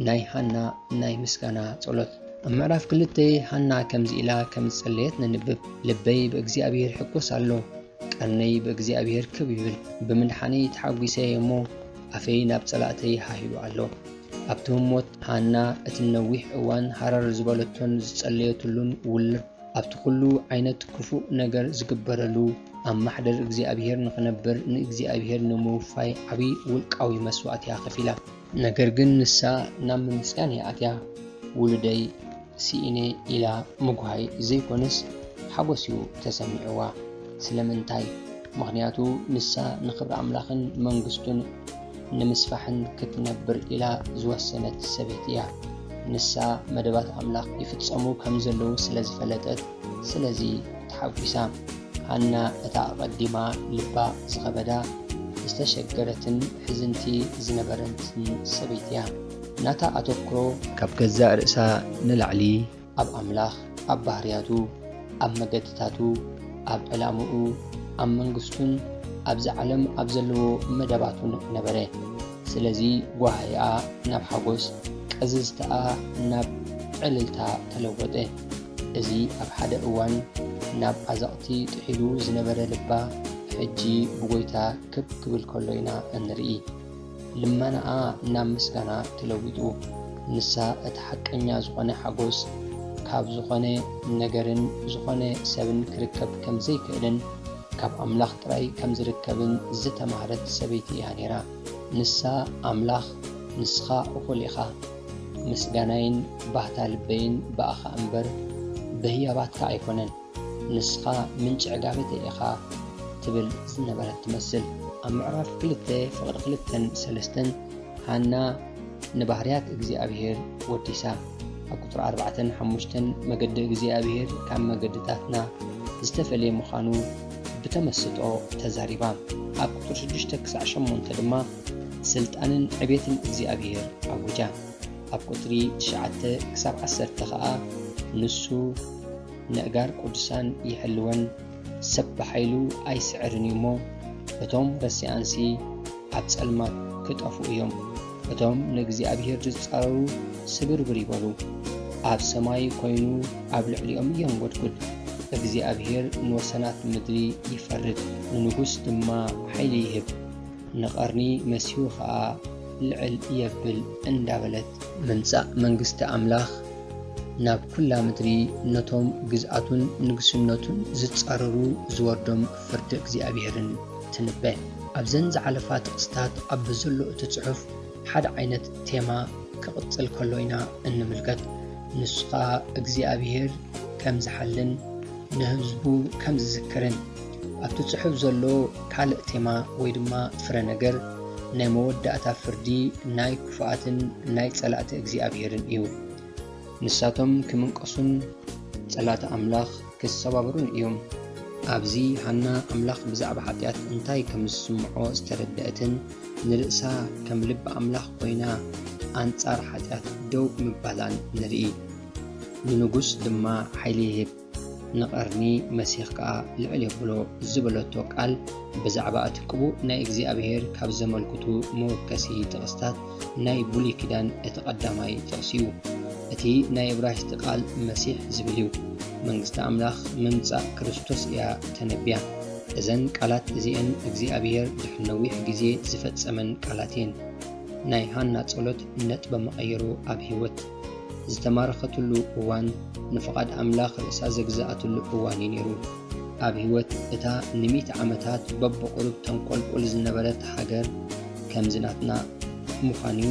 ናይ ሃና ናይ ምስጋና ጸሎት። ኣብ ምዕራፍ ክልተ ሃና ከምዚ ኢላ ከም ዝጸለየት ነንብብ። ልበይ ብእግዚኣብሔር ሕጎስ ኣሎ፣ ቀርነይ ብእግዚኣብሔር ክብ ይብል። ብምድሓነይ ተሓጒሰ እየ እሞ፣ ኣፈይ ናብ ጸላእተይ ሃሂሉ ኣሎ። ኣብቲ ህሞት ሃና እቲ ነዊሕ እዋን ሃረር ዝበለቶን ዝጸለየትሉን ውልድ ኣብቲ ኩሉ ዓይነት ክፉእ ነገር ዝግበረሉ፣ ኣብ ማሕደር እግዚኣብሔር ንኽነብር ንእግዚኣብሔር ንምውፋይ ዓቢ ውልቃዊ መስዋእቲ እያ ከፊላ። ነገር ግን ንሳ ናብ ምምጽያን እያ ኣትያ። ውሉደይ ስኢነ ኢላ ምጉሃይ ዘይኮነስ ሓጎስ እዩ ተሰሚዕዋ። ስለምንታይ? ምኽንያቱ ንሳ ንኽብሪ ኣምላኽን መንግስቱን ንምስፋሕን ክትነብር ኢላ ዝወሰነት ሰበይቲ እያ። ንሳ መደባት ኣምላኽ ይፍጸሙ ከም ዘለዉ ስለ ዝፈለጠት፣ ስለዚ ተሓጒሳ። ሃና እታ ኣቐዲማ ልባ ዝኸበዳ፣ ዝተሸገረትን ሕዝንቲ ዝነበረትን ሰበይቲ እያ። ናታ ኣተኩሮ ካብ ገዛእ ርእሳ ንላዕሊ ኣብ ኣምላኽ፣ ኣብ ባህርያቱ፣ ኣብ መገድታቱ፣ ኣብ ዕላምኡ፣ ኣብ መንግስቱን ኣብዛ ዓለም ኣብ ዘለዎ መደባቱን ነበረ። ስለዚ ጓህይኣ ናብ ሓጎስ፣ ቅዝዝትኣ ናብ ዕልልታ ተለወጠ። እዚ ኣብ ሓደ እዋን ናብ ዓዘቕቲ ጥሒሉ ዝነበረ ልባ፣ ሕጂ ብጎይታ ክብ ክብል ከሎ ኢና እንርኢ። ልመናኣ ናብ ምስጋና ተለዊጡ። ንሳ እቲ ሓቀኛ ዝኾነ ሓጎስ ካብ ዝኾነ ነገርን ዝኾነ ሰብን ክርከብ ከም ዘይክእልን ካብ ኣምላኽ ጥራይ ከም ዝርከብን ዝተማህረት ሰበይቲ እያ ነይራ። ንሳ ኣምላኽ፣ ንስኻ እኹል ኢኻ፣ ምስጋናይን ባህታ ልበይን ብኣኻ እምበር ብህያባትካ ኣይኮነን፣ ንስኻ ምንጪ ዕጋበተይ ኢኻ ትብል ዝነበረት ትመስል። ኣብ ምዕራፍ ክልተ ፍቕዲ ክልተን ሰለስተን ሃና ንባህርያት እግዚኣብሔር ወዲሳ። ኣብ ቁጽሪ ኣርባዕተን ሓሙሽተን መገዲ እግዚኣብሔር ካብ መገድታትና ዝተፈልየ ምዃኑ ብተመስጦ ተዛሪባ። ኣብ ቁጽሪ ሽዱሽተ ክሳዕ ሸሞንተ ድማ ስልጣንን ዕቤትን እግዚኣብሔር ኣወጃ። ኣብ ቁጽሪ ትሽዓተ ክሳብ ዓሰርተ ኸኣ ንሱ ነእጋር ቅዱሳን ይሕልወን፣ ሰብ ብሓይሉ ኣይስዕርን እዩ እሞ፣ እቶም ረሲኣንሲ ኣብ ጸልማት ክጠፍኡ እዮም። እቶም ንእግዚኣብሔር ዝጻረሩ ስብርብር ይበሉ። ኣብ ሰማይ ኮይኑ ኣብ ልዕሊኦም የንጎድጉድ። እግዚኣብሔር ንወሰናት ምድሪ ይፈርድ፣ ንንጉስ ድማ ሓይሊ ይህብ። ንቐርኒ መሲሁ ኸኣ ልዕል የብል እንዳበለት፣ ምምጻእ መንግስቲ ኣምላኽ ናብ ኩላ ምድሪ ነቶም ግዝኣቱን ንግስነቱን ዝጻረሩ ዝወርዶም ፍርዲ እግዚኣብሔርን ትንበ። ኣብዘን ዝሓለፋ ጥቕስታት ኣብ ዘሎ እቲ ጽሑፍ ሓደ ዓይነት ቴማ ክቕጽል ከሎ ኢና እንምልከት። ንሱ ኸኣ እግዚኣብሔር ከም ዝሓልን ንህዝቡ ከም ዝዝክርን። ኣብቲ ጽሑፍ ዘሎ ካልእ ቴማ ወይ ድማ ፍረ ነገር ናይ መወዳእታ ፍርዲ ናይ ክፉኣትን ናይ ጸላእቲ እግዚኣብሔርን እዩ። ንሳቶም ክምንቀሱን ጸላእቲ ኣምላኽ ክሰባበሩን እዮም። ኣብዚ ሃና ኣምላኽ ብዛዕባ ሓጢኣት እንታይ ከም ዝስምዖ ዝተረድአትን ንርእሳ ከም ልቢ ኣምላኽ ኮይና ኣንጻር ሓጢኣት ደው ምባላን ንርኢ። ንንጉስ ድማ ሓይሊ ይህብ፣ ንቐርኒ መሲኽ ከኣ ልዕል የብሎ ዝበለቶ ቃል ብዛዕባ እቲ ቅቡእ ናይ እግዚኣብሔር ካብ ዘመልክቱ መወከሲ ጥቕስታት ናይ ብሉይ ኪዳን እቲ ቀዳማይ ጥቕሲ እዩ። እቲ ናይ እብራይስጢ ቃል መሲሕ ዝብል እዩ። መንግስቲ ኣምላኽ ምምጻእ ክርስቶስ እያ ተነብያ። እዘን ቃላት እዚኤን እግዚኣብሔር ድሕሪ ነዊሕ ግዜ ዝፈጸመን ቃላት እየን። ናይ ሃና ጸሎት ነጥበ መቐይሮ ኣብ ህይወት ዝተማረኸትሉ እዋን፣ ንፍቓድ ኣምላኽ ርእሳ ዘግዝኣትሉ እዋን እዩ ነይሩ። ኣብ ህይወት እታ ንሚእቲ ዓመታት በብቑሩብ ተንቆልቁል ዝነበረት ሃገር፣ ከምዚ ናትና ምዃኑ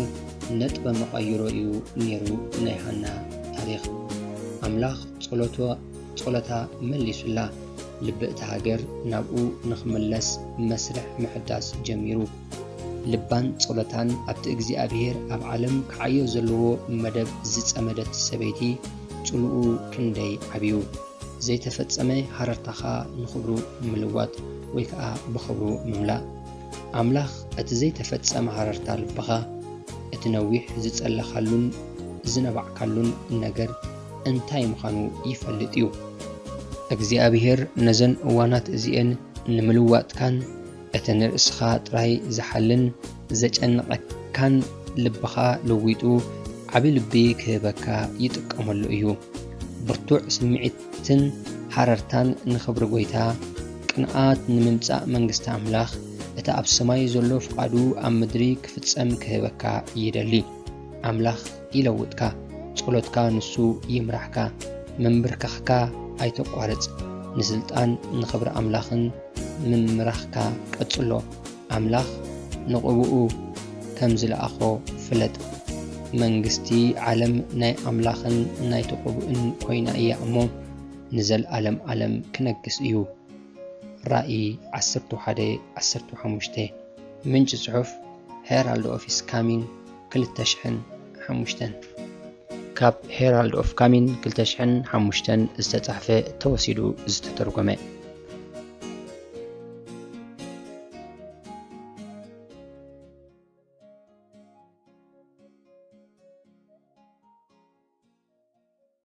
ነጥበ መቐይሮ እዩ ነይሩ ናይ ሃና ታሪኽ። ኣምላኽ ጸሎቶ-፣ ጸሎታ መሊሱላ። ልቢ እታ ሃገር ናብኡ ንኽምለስ መስርሕ ምሕዳስ ጀሚሩ። ልባን ጸሎታን ኣብቲ እግዚኣብሔር ኣብ ዓለም ክዓዮ ዘለዎ መደብ ዝጸመደት ሰበይቲ ጽልኡ ክንደይ ዓብዩ። ዘይተፈጸመ ሃረርታኻ ንኽብሩ ምልዋጥ ወይ ከኣ ብኽብሩ ምምላእ። ኣምላኽ እቲ ዘይተፈጸመ ሃረርታ ልብኻ፣ እቲ ነዊሕ ዝጸለኻሉን ዝነባዕካሉን ነገር እንታይ ምዃኑ ይፈልጥ እዩ። እግዚኣብሔር ነዘን እዋናት እዚኤን ንምልዋጥካን እቲ ንርእስኻ ጥራይ ዝሓልን ዘጨንቐካን ልብኻ ለዊጡ ዓቢ ልቢ ክህበካ ይጥቀመሉ እዩ። ብርቱዕ ስምዒትን ሃረርታን ንኽብሪ ጐይታ፣ ቅንኣት ንምምጻእ መንግስቲ ኣምላኽ፣ እቲ ኣብ ሰማይ ዘሎ ፍቓዱ ኣብ ምድሪ ክፍጸም ክህበካ ይደሊ። ኣምላኽ ይለውጥካ፣ ጸሎትካ ንሱ ይምራሕካ፣ ምንብርካኽካ ኣይተቋርጽ። ንስልጣን ንኽብሪ ኣምላኽን ምምራኽካ ቀጽሎ። ኣምላኽ ንቕብኡ ከም ዝለኣኾ ፍለጥ። መንግስቲ ዓለም ናይ ኣምላኽን ናይ ተቐብኡን ኮይና እያ እሞ፣ ንዘለኣለም ኣለም ክነግስ እዩ። ራእይ ዓሰርተ ሓደ ዓሰርተ ሓሙሽተ። ምንጪ ጽሑፍ፣ ሄራልድ ኦፍ ኢስ ካሚንግ ክልተ ሽሕን ሓሙሽተን። ካብ ሄራልድ ኦፍ ካሚንግ ክልተ ሽሕን ሓሙሽተን ዝተጻሕፈ ተወሲዱ ዝተተርጎመ።